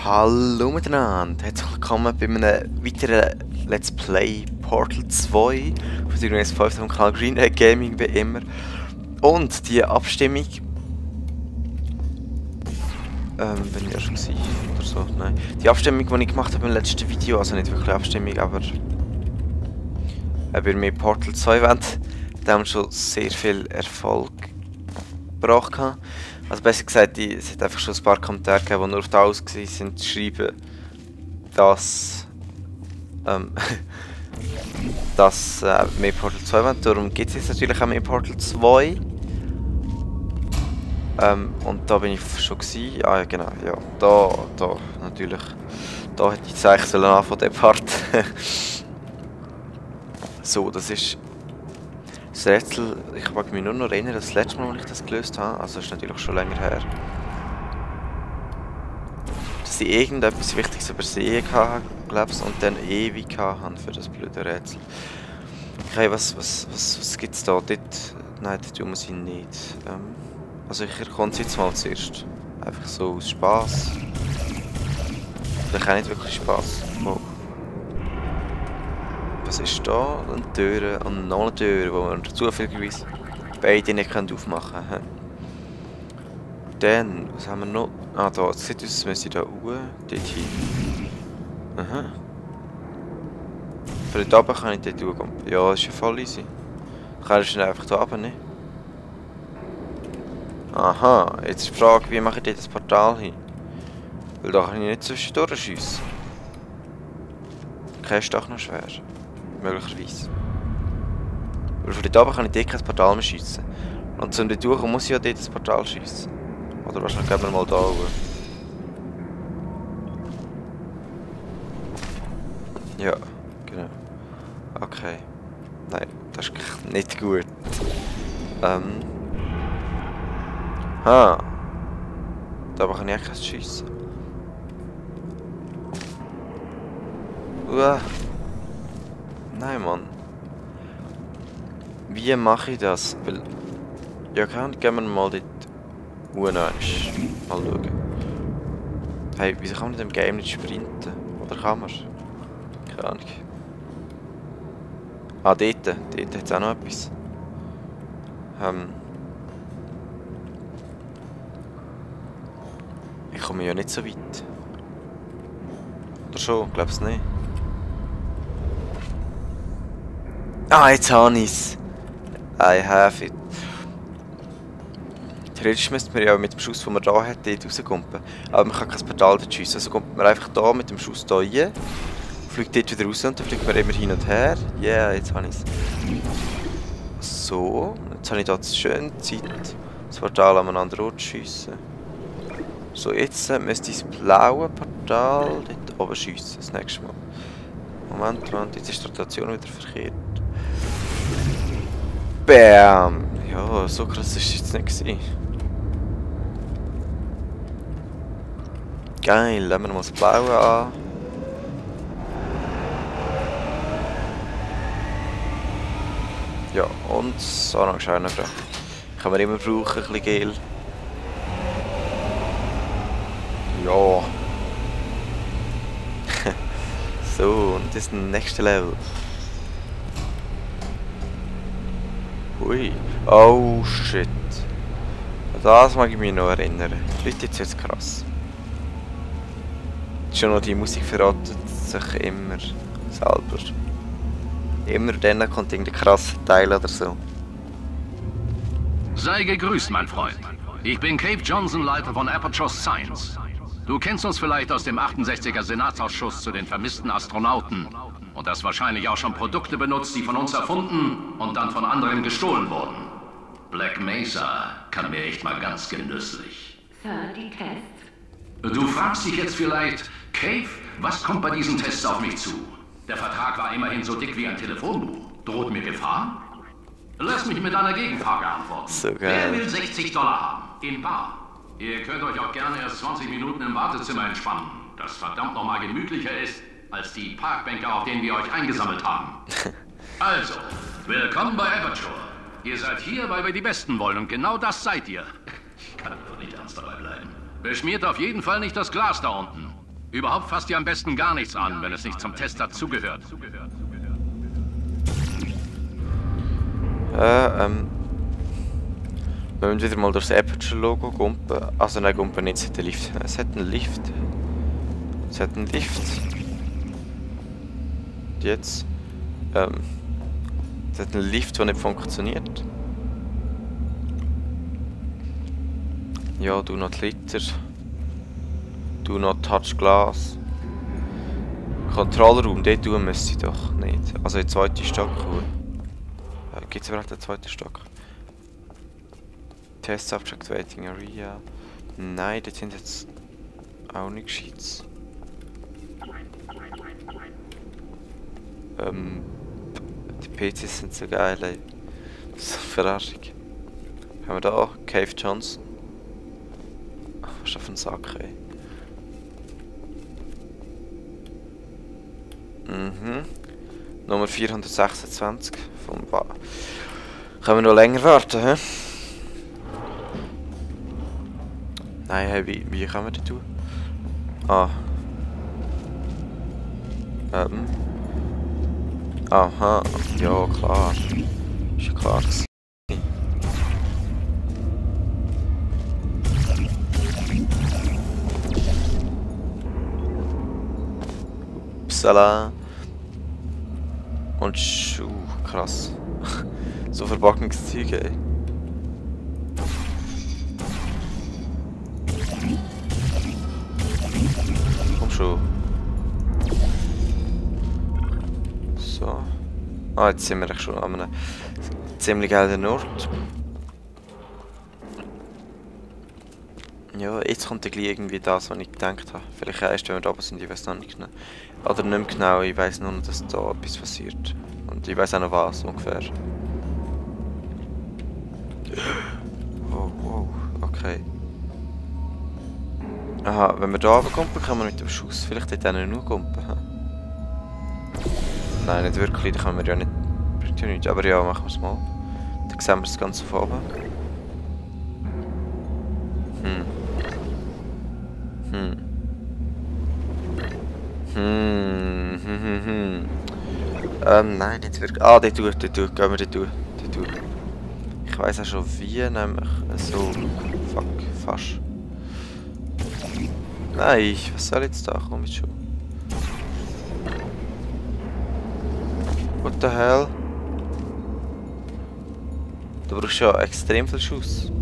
Hallo miteinander, herzlich willkommen bei einem weiteren Let's Play Portal 2 von der Universe 5 vom Kanal Greenhead Gaming wie immer. Und die Abstimmung... bin ich ja schon gewesen, oder so, nein. Die Abstimmung, die ich gemacht habe im letzten Video, also nicht wirklich Abstimmung, aber... Ob ihr mir Portal 2 wollt, da haben schon sehr viel Erfolg gebracht. Also besser gesagt, es hat einfach schon ein paar Kommentare gegeben, die nur auf das aus waren, zu schreiben, dass mehr Portal 2 wollen. Darum gibt es jetzt natürlich auch mehr Portal 2. Und da bin ich schon gewesen. Ah ja genau, ja. Da natürlich. Da hätte ich es eigentlich sollen von der Part. So, das ist das Rätsel. Ich mag mich nur noch erinnern, das letzte Mal, als ich das gelöst habe. Also das ist natürlich schon länger her. Dass ich irgendetwas Wichtiges übersehen habe, glaube ich, und dann ewig haben für das blöde Rätsel. Okay, was gibt es da? Dort, nein, dort muss ich nicht. Also ich erkenne es jetzt mal zuerst. Einfach so aus Spass. Vielleicht auch nicht wirklich Spass. Oh. Was ist da? Eine Tür und noch eine Tür, die wir zufälligerweise beide nicht aufmachen können. Dann, was haben wir noch? Ah, da. Es sieht aus, als müsste ich da hoch. Dort hin. Aha. Von dort oben kann ich dort hochkommen. Ja, das ist ja voll easy. Kann ich einfach da runter, ne? Aha, jetzt ist die Frage, wie mache ich dort das Portal hin? Weil da kann ich nicht zwischendurch schiessen. Okay, ist doch noch schwer. Möglicherweise. Weil von dort oben kann ich dort kein Portal mehr schiessen. Und zum dort durchkommen muss ich ja dort das Portal schiessen. Oder wahrscheinlich gehen wir mal da hoch. Ja, genau. Okay. Nein, das ist nicht gut. Da oben kann ich echt kein schiessen. Nein, Mann. Wie mache ich das? Weil... Ja, gehen wir mal dort unten mal schauen. Hey, wieso kann man in dem Game nicht sprinten? Oder kann man? Keine Ahnung. Ah, dort hat es auch noch etwas. Ich komme ja nicht so weit. Oder schon? Ich glaube es nicht. Ah, jetzt habe ich es. I have it. Theoretisch müssten wir ja mit dem Schuss, den wir da hat, dort rauskumpen. Aber man kann kein Portal dort schiessen. Also kommt man einfach da mit dem Schuss da rein, fliegt dort wieder raus und dann fliegt man immer hin und her. Ja, yeah, jetzt habe ich es. So, jetzt habe ich da schön Zeit, das Portal an einen anderen Ort zu schiessen. So, jetzt müsste ich das blaue Portal dort oben schiessen, das nächste Mal. Moment, jetzt ist die Rotation wieder verkehrt. Bam! Ja, so krass ist es jetzt nicht gewesen. Geil, lassen wir mal das Blaue an. Ja, und das Orange auch noch. Kann man immer brauchen, ein bisschen Gel. Ja. So, und das ist das nächste Level. Hui. Oh shit. Das mag ich mich noch erinnern. Leute, jetzt wird's krass. Schon noch die Musik verratet sich immer selber. Immer dann kommt irgendein krasser Teil oder so. Sei gegrüßt, mein Freund. Ich bin Cave Johnson, Leiter von Aperture Science. Du kennst uns vielleicht aus dem 68er Senatsausschuss zu den vermissten Astronauten. Und hast wahrscheinlich auch schon Produkte benutzt, die von uns erfunden und dann von anderen gestohlen wurden. Black Mesa kann mir echt mal ganz genüsslich. Sir, die Tests? Du fragst dich jetzt vielleicht, Cave, was kommt bei diesen Tests auf mich zu? Der Vertrag war immerhin so dick wie ein Telefonbuch. Droht mir Gefahr? Lass mich mit einer Gegenfrage antworten. So geil. Wer will $60 haben? In bar. Ihr könnt euch auch gerne erst 20 Minuten im Wartezimmer entspannen, das verdammt nochmal gemütlicher ist, als die Parkbänke, auf denen wir euch eingesammelt haben. Also, willkommen bei Aperture. Ihr seid hier, weil wir die Besten wollen und genau das seid ihr. Ich kann doch nicht ernst dabei bleiben. Beschmiert auf jeden Fall nicht das Glas da unten. Überhaupt fasst ihr am besten gar nichts an, wenn es nicht zum Test dazugehört. Wir müssen wieder mal durchs Aperture-Logo gumpen. Also nein, gumpen nicht, es hat einen Lift. Es hat einen Lift. Es hat einen Lift. Und jetzt. Es hat einen Lift, der nicht funktioniert. Ja, do not litter. Do not touch glass. Kontrollraum, dort tun müsste ich doch nicht. Also in den zweiten Stock. Gibt es überhaupt einen zweiten Stock? Test Subject Waiting Area. Nein, das sind jetzt auch nicht Gescheites. Die PCs sind so geil, ey. Das ist eine Verarschung. Haben wir da Cave Johnson. Was ist das für ein Sack, ey? Nummer 426 vom Ba. Können wir noch länger warten, hä? Nein, hey, wie können wir das tun? Ah. Aha, ja klar. Ist ja klar gewesen. Upsala. Und krass. So Verpackungszeug, ey. Komm schon. So. Ah, jetzt sind wir schon an einem ziemlich geilen Ort. Ja, jetzt kommt gleich irgendwie das, was ich gedacht habe. Vielleicht erst, wenn wir da oben sind, ich weiß noch nicht genau. Oder nicht mehr genau, ich weiß nur, dass da etwas passiert. Und ich weiß auch noch was, ungefähr. Wow, okay. Aha, wenn wir da runterkommen, können wir mit dem Schuss vielleicht dort auch nur kumpen. Nein, nicht wirklich, da können wir ja nicht. Bringt ja nichts, aber ja, machen wir es mal. Dann sehen wir das Ganze von oben. Nein, nicht wirklich. Ah, dort durch, gehen wir dort durch. Ich weiss auch schon wie, nämlich so. Fuck, fast. Nein, was soll jetzt da? Komm jetzt schon. What the hell? Du brauchst ja extrem viel Schuss.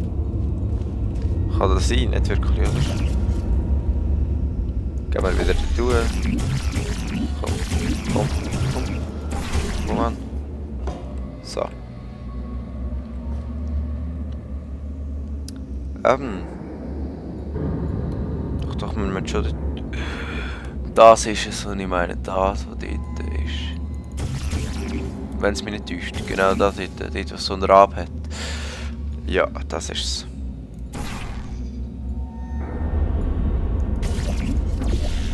Kann das sein? Nicht wirklich, oder? Gehen wir wieder durch. Komm. Moment. So. Doch, man muss schon... Das ist es, was ich meine. Das, was dort ist. Wenn es mich nicht täuscht. Genau das dort, was so einen Rab hat. Ja, das ist es.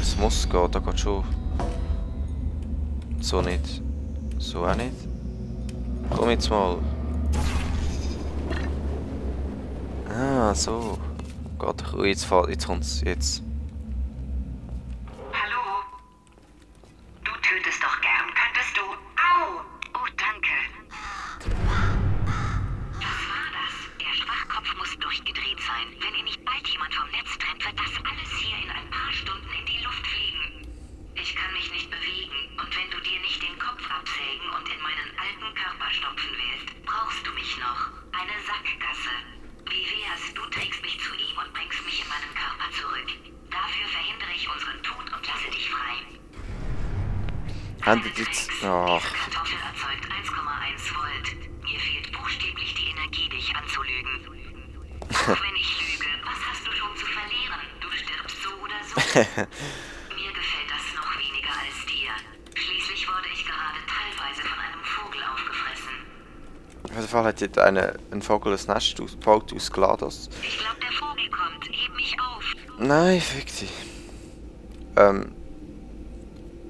Es muss gehen, da geht schon. So nicht. So auch nicht. Komm jetzt mal. Ah, so. Gott, jetzt kommt's. Jetzt. Hallo? Du tötest doch gern. Könntest du... Au! Oh, danke. Was war das? Der Schwachkopf muss durchgedreht sein. Wenn ihn nicht bald jemand vom Netz trennt, wird das alles hier in ein paar Stunden in die Luft fliegen. Ich kann mich nicht bewegen. Und wenn du dir nicht den Kopf absägen und in meinen alten Körper stopfen willst, brauchst du mich noch. Eine Sackgasse. Wie wär's, du trägst mich zu ihm und bringst mich in meinen Körper zurück. Dafür verhindere ich unseren Tod und lasse dich frei. Jetzt... Ach. Diese Kartoffel erzeugt 1,1 Volt. Mir fehlt buchstäblich die Energie, dich anzulügen. Auch wenn ich lüge, was hast du schon zu verlieren? Du stirbst so oder so. Mir gefällt das noch weniger als dir. Schließlich wurde ich gerade teilweise von einem Vogel aufgefressen. Auf jeden Fall hat jetzt ein Vogel ein Nest gebaut aus GLaDOS. Ich glaube, der Vogel kommt. Heb mich auf. Nein, fick dich.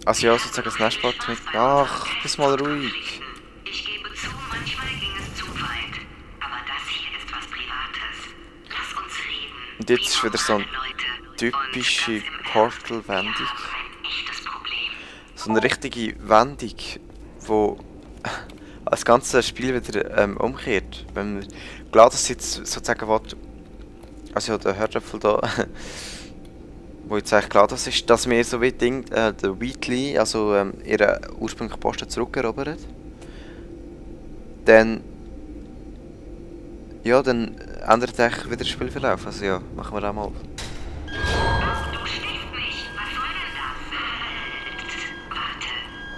Also ja, sozusagen das Nest baut mit... Ach, bist mal ruhig. Ich gebe zu, manchmal ging es zu weit. Aber das hier ist was Privates. Lass uns reden. Und jetzt ist wieder so eine typische Portal-Wendung. Ein echtes Problem. So eine richtige Wendung, wo das ganze Spiel wieder umkehrt. Wenn man GLaDOS jetzt sozusagen will, also ja, der Herdöpfel da, wo jetzt eigentlich GLaDOS ist, dass wir so wie der Wheatley, also ihren ursprünglichen Posten zurückerobert. Dann ja, dann ändert sich wieder der Spielverlauf. Also ja, machen wir das mal. Du schläfst mich. Was soll denn das? Halt. Warte.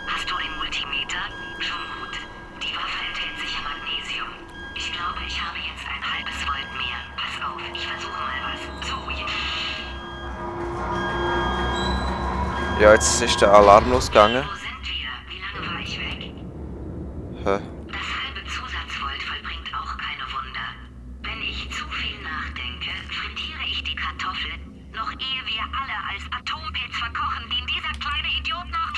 Hast du ein Multimeter? Schon gut. Die Waffe enthält sicher Magnesium. Ich glaube, ich habe jetzt ein halbes Volt mehr. Pass auf, ich versuche mal was. So, Ja, jetzt ist der Alarm losgegangen. Wo sind wir? Wie lange war ich weg? Hä? Das halbe Zusatzvolt vollbringt auch keine Wunder. Wenn ich zu viel nachdenke, frittiere ich die Kartoffel, noch ehe wir alle als Atompilz verkochen, den dieser kleine Idiot noch...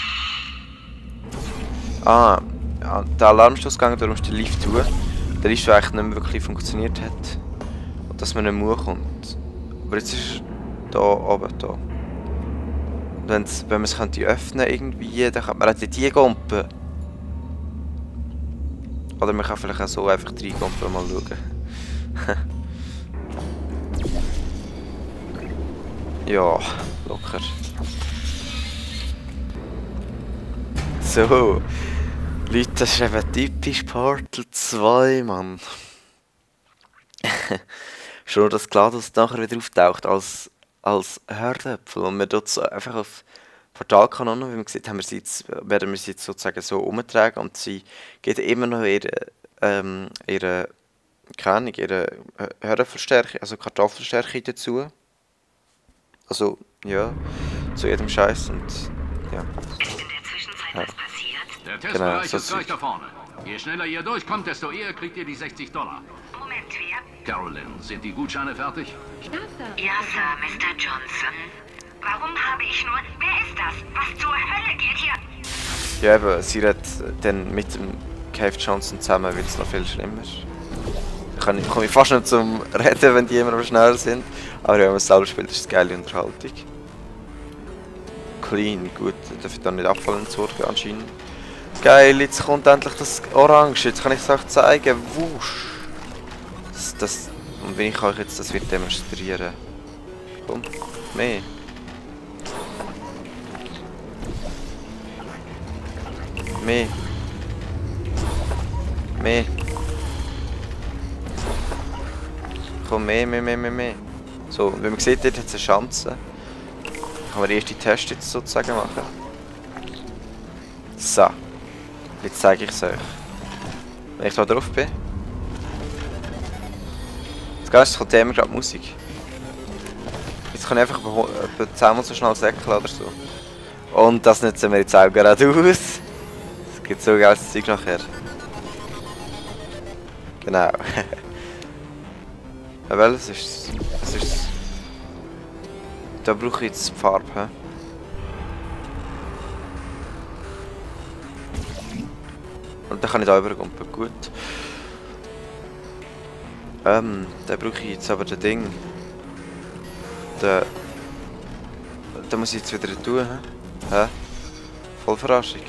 Ah, ja, der Alarm ist losgegangen, darum ist der Lift zu. Der Lift, der eigentlich nicht mehr wirklich funktioniert hat. Und dass man nicht mehr kommt. Aber jetzt ist er da oben, da. Und wenn man es könnte öffnen irgendwie, dann könnte man auch die gumpen. Oder man kann vielleicht auch so einfach reingumpen, mal schauen. Ja, locker. So. Leute, das ist eben typisch Portal 2, Mann. Schon nur, dass GLaDOS nachher wieder auftaucht als Herdöpfel und wir dort so einfach auf Portalkanonen, wie wir gesehen haben, werden wir sie jetzt sozusagen so umtragen und sie geht immer noch ihre Herdöpfelstärke, also Kartoffelstärke dazu. Also, ja, zu jedem Scheiß und ja. Ist in der Zwischenzeit was passiert? Der Testbereich so ist gleich da vorne. Je schneller ihr durchkommt, desto eher kriegt ihr die $60. Moment, wer? Carolyn, sind die Gutscheine fertig? Ja, Sir, Mr. Johnson. Warum habe ich nur... Wer ist das? Was zur Hölle geht hier? Ja, eben, sie redet dann mit dem Cave Johnson zusammen, wird es noch viel schlimmer. Da komme ich fast nicht zum Reden, wenn die immer schneller sind. Aber ja, wenn man es selber spielt, ist es geile Unterhaltung. Clean, gut, darf ich da nicht abfallen zurück anscheinend. Geil, jetzt kommt endlich das Orange, jetzt kann ich es euch zeigen. Wusch! Und wenn ich euch jetzt das wird demonstrieren. Komm, mehr. Mehr. Mehr. Komm, mehr. So, wie man sieht, dort hat es eine Chance. Kann man den ersten Test jetzt sozusagen machen. So. Jetzt zeige ich es euch. Wenn ich da drauf bin. Das Geilste kommt immer gerade Musik. Jetzt kann ich einfach etwa 10-mal so schnell säckeln oder so. Und das nutzen wir jetzt auch gerade aus. Es gibt so geiles Zeug nachher. Genau. Welches ist es? Da brauche ich jetzt die Farbe. He? Und dann kann ich da übergumpen. Gut. Dann brauche ich jetzt aber das Ding. Da muss ich jetzt wieder tun. Hä? Voll Verarschung.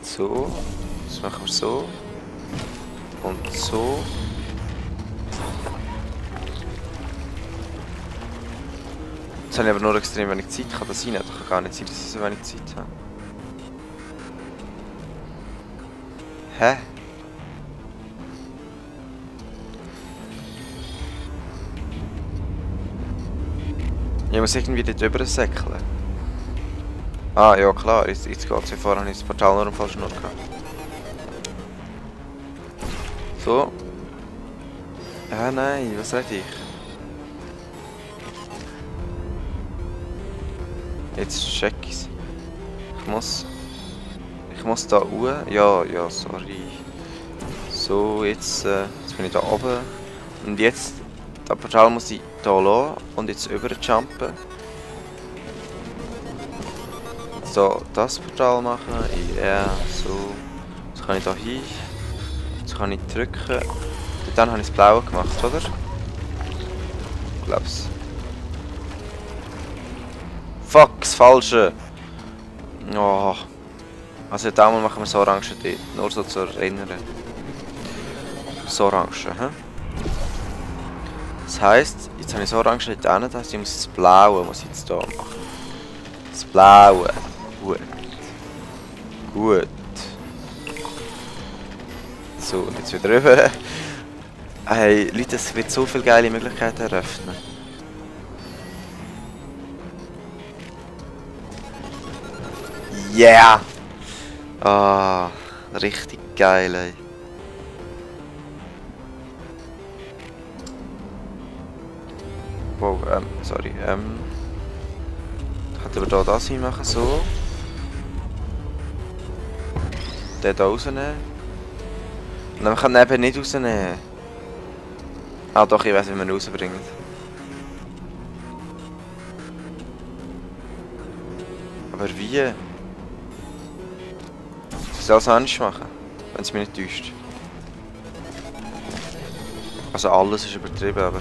So. Das machen wir so. Und so. Jetzt habe ich aber nur extrem wenig Zeit. Kann das sein? Das kann gar nicht sein, dass ich so wenig Zeit habe. Hä? Ich muss irgendwie dort drüber säckeln. Ah, ja klar, jetzt geht es. Vorher habe ich das Portal nur am falschen Ort gehabt. So. Ah nein, was rede ich? Jetzt check ich's. Ich muss da hoch. Ja, sorry. So, jetzt bin ich da oben. Und jetzt, das Portal muss ich da lassen und jetzt überjumpen. So, das Portal machen. Ja, so. Jetzt kann ich da hin. Jetzt kann ich drücken. Und dann habe ich das Blaue gemacht, oder? Ich glaub's. Fuck, das Falsche. Oh. Also damals machen wir das Orange dort. Nur so zu erinnern. Das Orange, hä? Das heisst, jetzt habe ich das Orange dort hin, das heisst, ich muss das Blaue jetzt hier machen. Das Blaue. Gut. Gut. So, jetzt wieder rüber. Hey, Leute, es wird so viele geile Möglichkeiten eröffnen. Yeah! Ah, richtig geil, ey. Wow, sorry, ich kann aber da das hinmachen, so. Den hier rausnehmen. Und dann kann man eben nicht rausnehmen. Ah doch, ich weiß, wie man ihn rausbringt. Aber wie? Ich soll es anders machen, wenn es mich nicht täuscht. Also alles ist übertrieben, aber...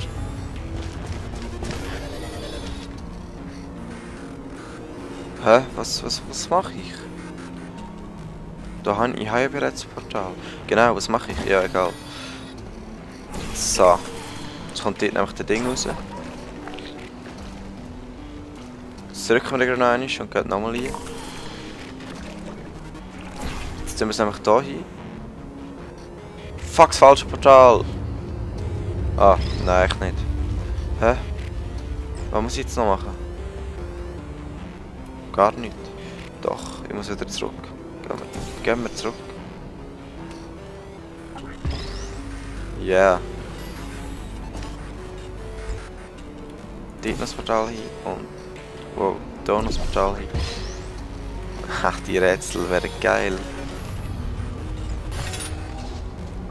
Hä? Was mache ich? Da habe ich ja bereits ein Portal. Genau, was mache ich? Ja, egal. So. Jetzt kommt dort nämlich das Ding raus. Jetzt drücken wir noch einmal und gehen nochmal hier. Jetzt tun wir es nämlich hier hin. Fuck, das falsche Portal! Ah, nein, echt nicht. Hä? Was muss ich jetzt noch machen? Gar nicht. Doch, ich muss wieder zurück. Gehen wir zurück. Ja. Yeah. Dort noch das Portal hin und... Wow, da noch das Portal hin. Ach, die Rätsel wären geil.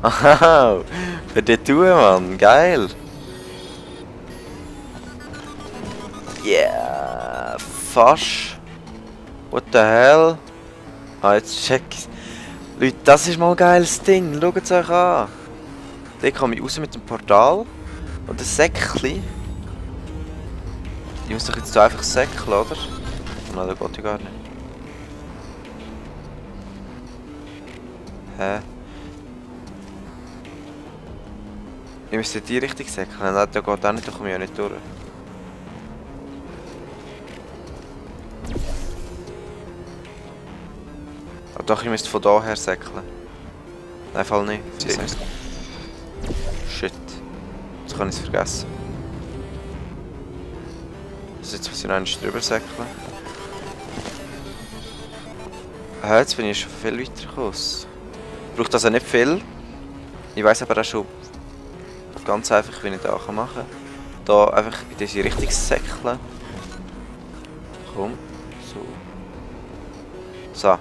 Aha, für die tun, Mann. Geil. Yeah, fast. What the hell? Ah, jetzt check ich's. Leute, das ist mal ein geiles Ding. Schaut es euch an. Da komme ich raus mit dem Portal. Und das Säckchen. Ich muss doch jetzt einfach säckeln, oder? Nein, das geht ja gar nicht. Hä? Ich müsste die richtig säckeln. Nein, da geht auch nicht, da komme ich ja nicht durch. Aber doch, ich müsste von da her säckeln. Nein, Fall nicht. Shit. Jetzt kann ich es vergessen. Also jetzt muss ich noch einmal drüber säckeln. Jetzt bin ich schon viel weiter gekommen. Braucht also nicht viel. Ich weiss aber auch schon ganz einfach, wie ich das machen kann. Da einfach in diese Richtung säckeln. Komm. So.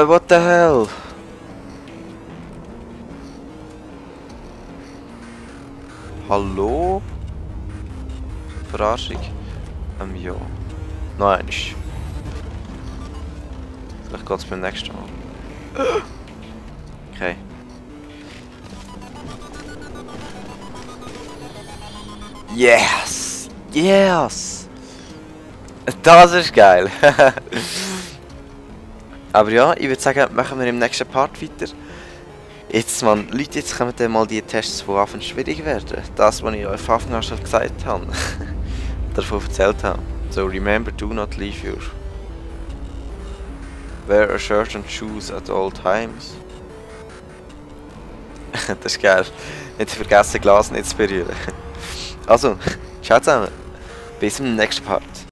What the hell? Hallo? Verarschung? Ja. Nein, nicht. Vielleicht geht es beim nächsten Mal. Okay. Yes! Yes! Das ist geil! Aber ja, ich würde sagen, machen wir im nächsten Part weiter. Jetzt, man, Leute, jetzt kommen dann mal die Tests, die anfangen schwierig werden. Das, was ich euch von Anfang an schon gesagt habe. Davon erzählt habe. So, remember, do not leave your... Wear a shirt and shoes at all times. Das ist geil. Nicht vergessen, Glas nicht zu berühren. Also, ciao zusammen. Bis zum nächsten Part.